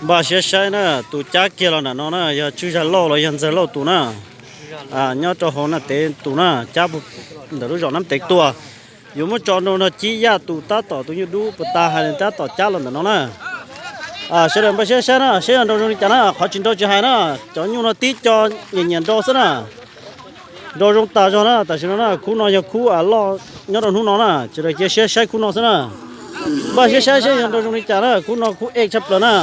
Npaj siab saib na, tus cab kiag los ntawm no na yog Tswj Zag Lauj los yog Ntxawg Lauj tus na. Nyob rau hauv Nab Tev tus na, cab ntawm lub zos Nab Tev tuaj. Yuav muab tso nrau nrog Cib Yaj tus tab tom tus nyuj dub puas tas hais tab tom cab los ntawm no na. Sawv daws npaj siab saib na, saib yog nrau zoo li cas na, qhov tsis nrau tsis hais na. Cov nyuj no tib co nyias nyias nrau xwb na. Nrau zoo tas zog na, tam sim no na khub no yog khub loj nyob rau hnub no na, sawv daws cia siab saib khub no xwb na. Npaj siab saib saib yog nrau zoo li cas na, khub no khub ej tshaj plaws na.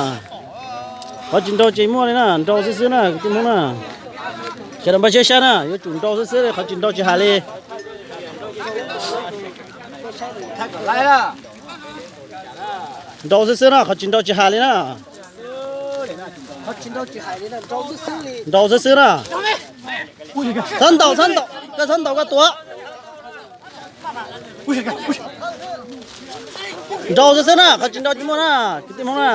Qhov tsis nrau tsis muaj li na, nrau xwb xwb na kwv tij Hmoob na. Sawv daws npaj siab saib na, yuav tsum nrau xwb xwb li, qhov tsis nrau tsis hais li. Nrau xwb xwb na, qhov tsis nrau tsis hais li na. Nrau xwb xwb na. Txhob ntaus, txhob ntaus, koj txhob ntaus koj tua. Nrau xwb xwb na, qhov tsis nrau tsis muaj na, kwv tij Hmoob na.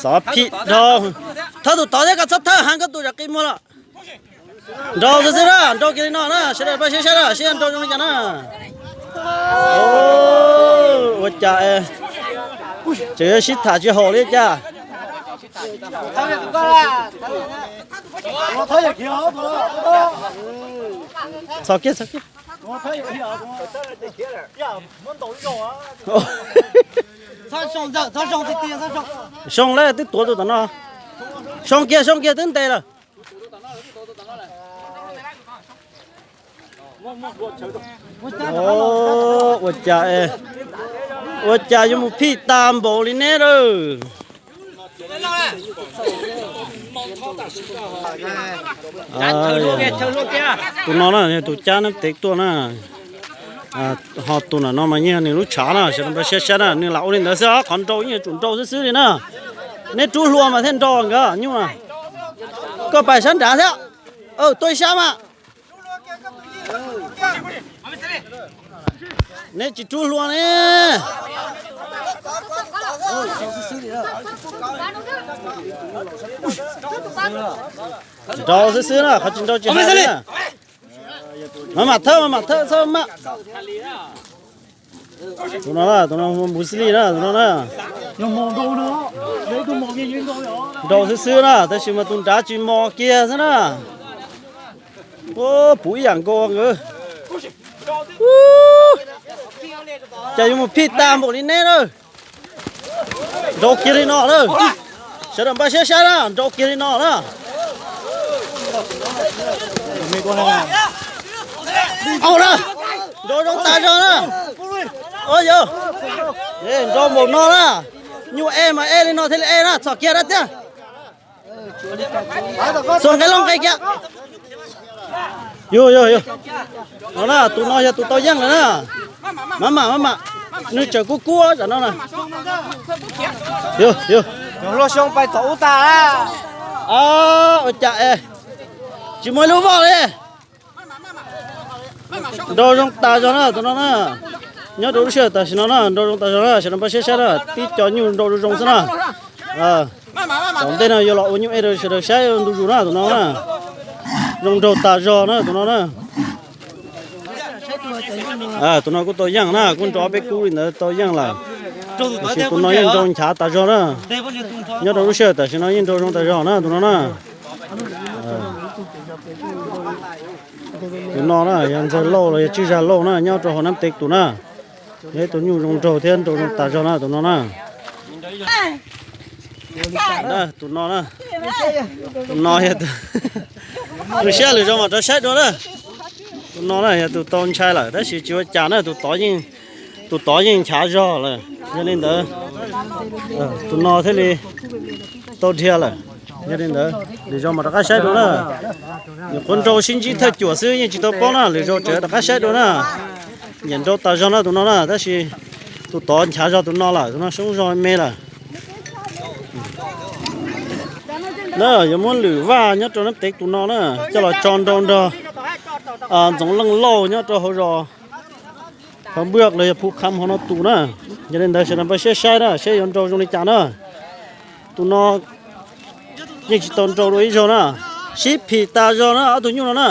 Xov phim dhau. Thawb tus tod thiab, koj txhob thawb heev, koj tus zam qi muag lawm. Nrau xwb xwb na, nrau kiag li no na, sawv daws npaj siab saib na, saib nrau zoo li cas na. Ua cas tseem yuav sib tham tsis haum li cas. Txhos kiag, txhos kiag. Zoo lawm twb tuav tus tom no. Zoo kiag, zoo kiag twb ntes lawm. Ua cas, ua cas yuav mus phij tas npaum li neb lawm. Tus no na, tus cab Nab Tev tuaj na. Ho tus ntawm no mas yeej nws lub tshav na, sawv daws npaj siab saib na, nws lam ua li ntawd xwb, qhov nrau yeej yuav tsum nrau xwb xwb li na. Neb rub hlua mas thiaj nrau nkawd nyuj na. Koj pais sab nrad thiab. Tuaj ib sab mas. Neb tsis rub hlua ne. Nrau xwb xwb na, qhov tsis nrau tsis hais li na. Maj mam thawb, maj mam thawb, txhob maj. Tus no, tus no npuv xib li na, tus no na. Nrau xwb xwb na, tab sis mas tus nrad tsis mos kiag xwb na. Puv ib yam nkaus nkawd. Cas yuav mus phij tas npaum li neb na. Nrau kiag li no na. Sawv daws npaj siab saib na, nrau kiag li no na. Au na, nrau zoo tas zog na. Yog, nrau npaum no na. Nyuj ej mas ej li no thiaj li ej na, txhom kiag dab txiab. Xuas nqe loj nqe kiag. Yog, yog, yog. No na, tus no yog tus tau yeej lawm na. Maj mam, maj mam. Nws tseem kub kub tam no na. Yog, yog. Ua cas es tsis muaj ib lub voj li. Nrau zoo tas zog na tus no na. Nyob rau lub sij hawm tam sim no na nrau zoo tas zog na, sawv daws npaj siab saib na, tib co nyuj nrau zoo zoo xwb na. Tom ntej no yuav los ua nyuj ej rau sawv daws saib ntu zus na tus no na. Zoo nraug tas zog na tus no na. Tus no kuj tau yeej na, kuj nrau ob peb kub li ntawd tau yeej lawm. Tiam sis tus no yeej nrau nchav tas zog na. Nyob rau lub sij hawm tam sim no yeej nrau zoo tas zog na tus no na. Tus no na yog Ntxawg Lauj los yog Tswj Zag Lauj na, nyob rau hauv Nab Tev tus na. Yog ib tug nyuj zoo nraug thiab nrau zoo tas zog na tus no na. Tus no na, tus no yog tus, tus siab lwm zaus mam rov saib dua na. Tus no na yog tus tau ntshai lawm tab sis tsis ua cas na, tus tod yeej, tus tod yeej nchav zog lawm. Yog li ntawd, tus no thiaj li tau dhia lawm. Yog li ntawd lwm zaus mam rov qab saib dua na. Nyuam qhuav nrau sib ntsib thawj cuam xwb yeej tsis tau paub na, lwm zaus tseem rov qab saib dua na. Nyiam nrau tas zog na tus no na, tab sis tus tod nchav zog tus no lawm, tus no soob zog me lawm. Na yuav muab lwm vaj nyob rau Nab Tev tus no na coj los tso nrau nrog Ntxoov Leej Lauj nyob rau hauv zos Phav Npaj los yog Phu Qham hauv no tus na. Yog li ntawd sawv daws npaj siab saib na, saib yuav nrau zoo li cas na. Tus no yeej tsis tau nrau dua ib zaug na, sib phim tas zog na ob tug nyuj no na.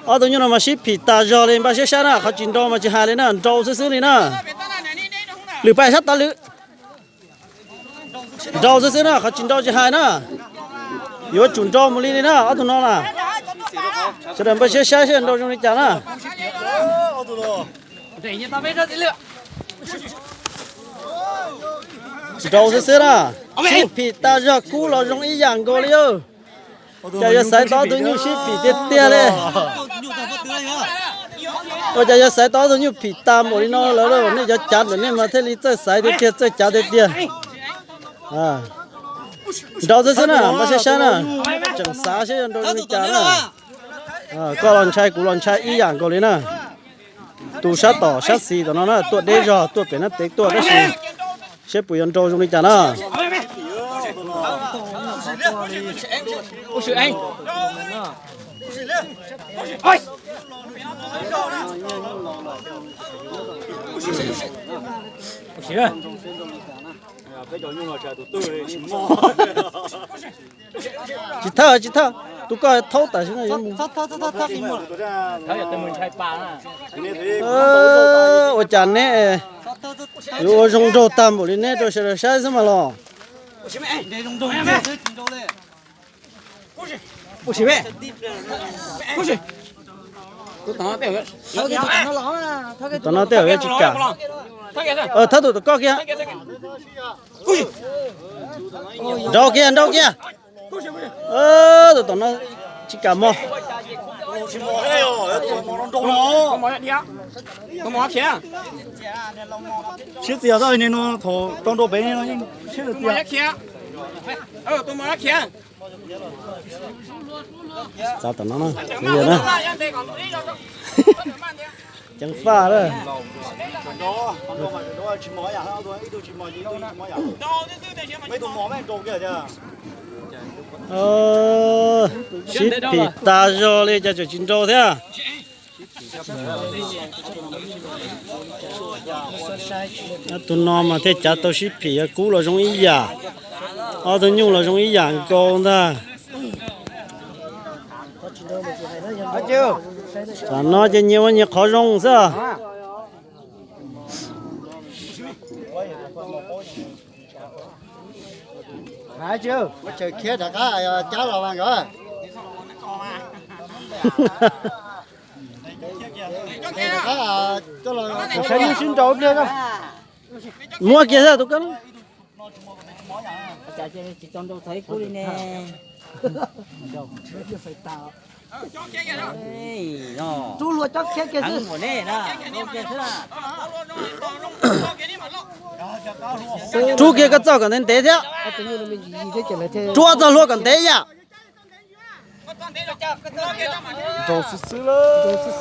Ob tug nyuj no mas sib phim tas zog li, npaj siab saib na, qhov tsis nrau mas tsis hais li na, nrau xwb xwb li na. Lwm pais sab tod lwm. Nrau xwb xwb na, qhov tsis nrau tsis hais na. Yuav tsum nrau mus li li na, ob tug no na. Sawv daws npaj siab saib seb nrau zoo li cas na. Nrau xwb xwb na. Sib phim tas zog, kub los zoo ib yam nkaus li. Cas yuav xaiv tau ob tug nyuj sib phim tiag tiag li. Ua cas yuav xaiv tau ob tug nyuj phim tas npaum li no lawm lauj, nej cov cav ntawm nej mas thiaj li txawj xaiv tiag tiag, txawj cav tiag tiag. Nrau xwb xwb na, npaj siab saib na, tseem xav seb yuav nrau zoo li cas na. Koj los ntshai kuv los ntshai ib yam nkaus li na. Tus sab tom sab xis tom no na, tuaj deb zog, tuaj pem nab tev tuaj tab sis seb puas yuav nrau zoo li cas na. Tsis thawj, tsis thawj, tus koj thaub tam sim no yuav mus. Ua cas neb yuav ua zoo nraug tag npaum li, neb rau sawv daws saib xwb mas los. Tom no tej zaum yuav tsis kam. Thawb tus tom koj kiag. Nrau kiag, nrau kiag. Tus tom no tsis kam mos. Siab txias tau no, thaum tau nrau pem no yeej siab txias. Txav tom no na, na. Ceev faj lawm. Sib phim tas zog li cas tseem tsis nrau thiab. Tus no mas thiaj cav tau sib phim, yog kub los zoo ib yam, ob tug nyuj los zoo ib yam nkaus ntag. Tam no ces nyias ua nyias qhov zoo xwb. Saib nyuj sib nrau ib pliag na. Muab kiag xwb tus koj. Tsis tau nrau txog ib khub li ne. Rub hlua cob khiab kiag xwb. Rub kiag koj txoj kom ntev ntev thiab. Rub txoj hlua kom ntev yam. Nrau xwb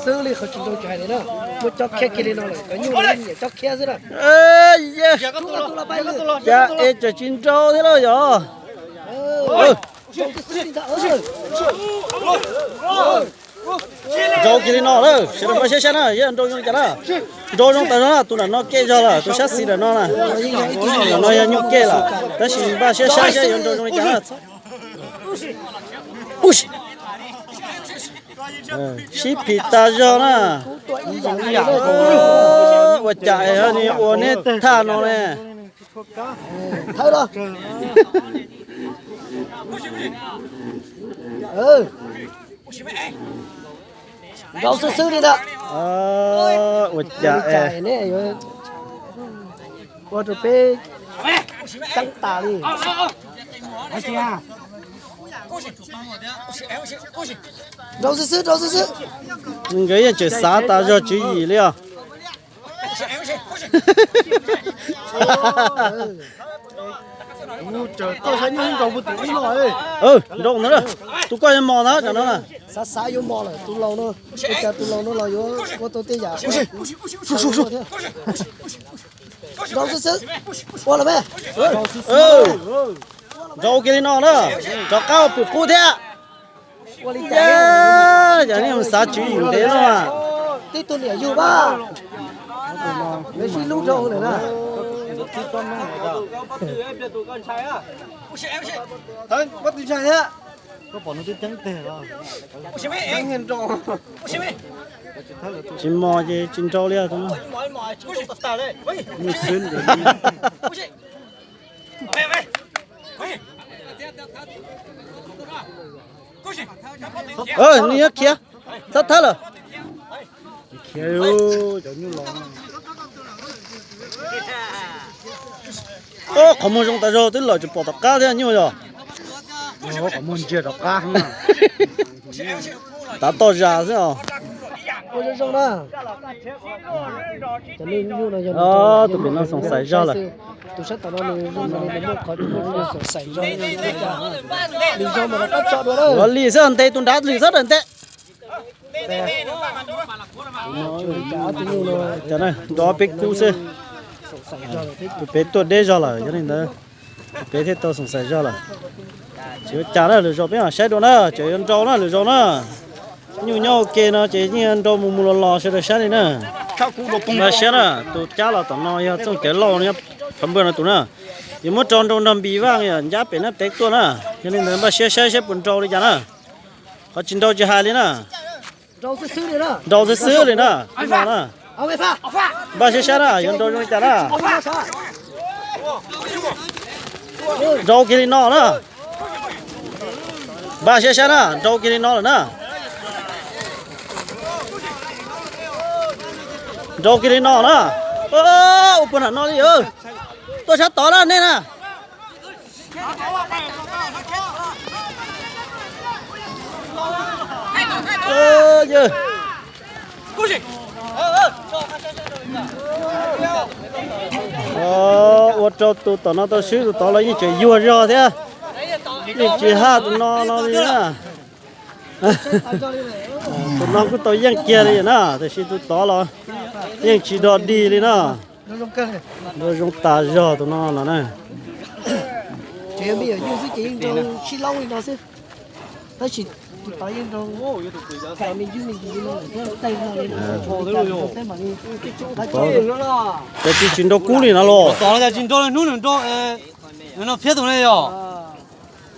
xwb li, qhov tsis nrau tsis hais li na. Muab cob khiab kiag li no lawm, cov nyuj no nyiam cob khiab xwb na. Cas es tseem tsis nrau thiab lauj yog. Nrau kiag li no lawm, sawv daws npaj siab saib na, yog nrau zoo li cas na. Nrau zoo tas zog na, tus nram no kev zog lawm, tus sab xis nram no na. Tus nram no yog nyuj kev lawm, tab sis npaj siab saib saib yuav nrau zoo li cas na. Sib phim tas zog na. Ua cas es ua neb thaj no ne. Nrau xwb xwb li ntawd. Ua cas es ua rau peb ceeb tas li. Nrau xwb xwb, nrau xwb xwb. Nkawd yeej tseem xav tas zog tswv yim li os. Nrau ntawd, tus koj yuav mos ntag tam no na. Xav xav yuav mos lawm, tus laus no, ua cas tus laus no los yuav ua tau tej yam. Nrau xwb xwb, ua los me. Nrau kiag li no na, rov qab ua pwm qub thiab. Ua li cas, yog nej xav tswv yim ntev no. Tib tug niam yug pab, lawv sib hlub rau lawm na. Koj pom nws twb ceeb teg los. Tsis mos ces tsis nrau li os. Nyuj xwb. Nws yuav khiav, txhob thawb lawm. Khiav, cov nyuj los. Qhov muag zoo tas zog, twb lawm tsis pom tom qab thiab nyuj yog. Qhov muag ntsia tom qab. Tav toj zas xwb os. Tus pem no xoom xaim zog lawm. Ua li xwb, ntes tus nrad lwm xwb, ntes. Cov no nrov peb kub xwb. Tus pem tuaj deb zog lawm, yog li ntawd tus pem thiaj tau xoom xaim zog lawm. Tsis ua cas na, lwm zaus peb mam saib dua na, tseem yuav nrau na lwm zaus na. Nyuj nyob ua ke no ces yeej nrau mus mus los los sawv daws saib li na. Npaj siab na, tus cab los tom no yog txooj cawv lauj nyob Phav Npuaj no tus na. Yuav muab rau nrau nrog Npis Vaj ncab pem nab tev tuaj na. Yog li ntawd npaj siab saib saib puas nrau li cas na. Qhov tsis nrau tsis hais li na. Nrau xwb xwb li na. Npaj siab saib na, yuav nrau zoo li cas na. Nrau kiag li no na. Npaj siab saib na, nrau kiag li no lawm na. Nrau kiag li no na. Ua puag nram no li. Tuaj sab tod na nej na. Ua rau tus tom no tau swb, tus tod los yeej tseem yuag zog thiab. Yeej tsis haj tus no no li na. Tus no kuj tau yeej kiag li na, tiam sis tus tod los yeej tsis dog dig li na. Nrau zoo tas zog tus no los na. Ces tsis nrau kub li no los. Tsis nrau hnub nws nrau, nws no phiab tus ne yog.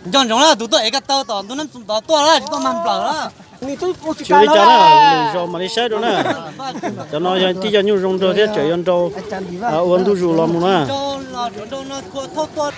Nco ntsoov na, tus tuaj ev ko taw tom ntu nab tod tuaj na, tsis tuaj mag nplawm na. Tsis ua li cas na, lwm zaus mam li saib rau na. Cov no yog tib co nyuj zoo nraug thiab tseem yuav nrau ua ntu zus los mus na.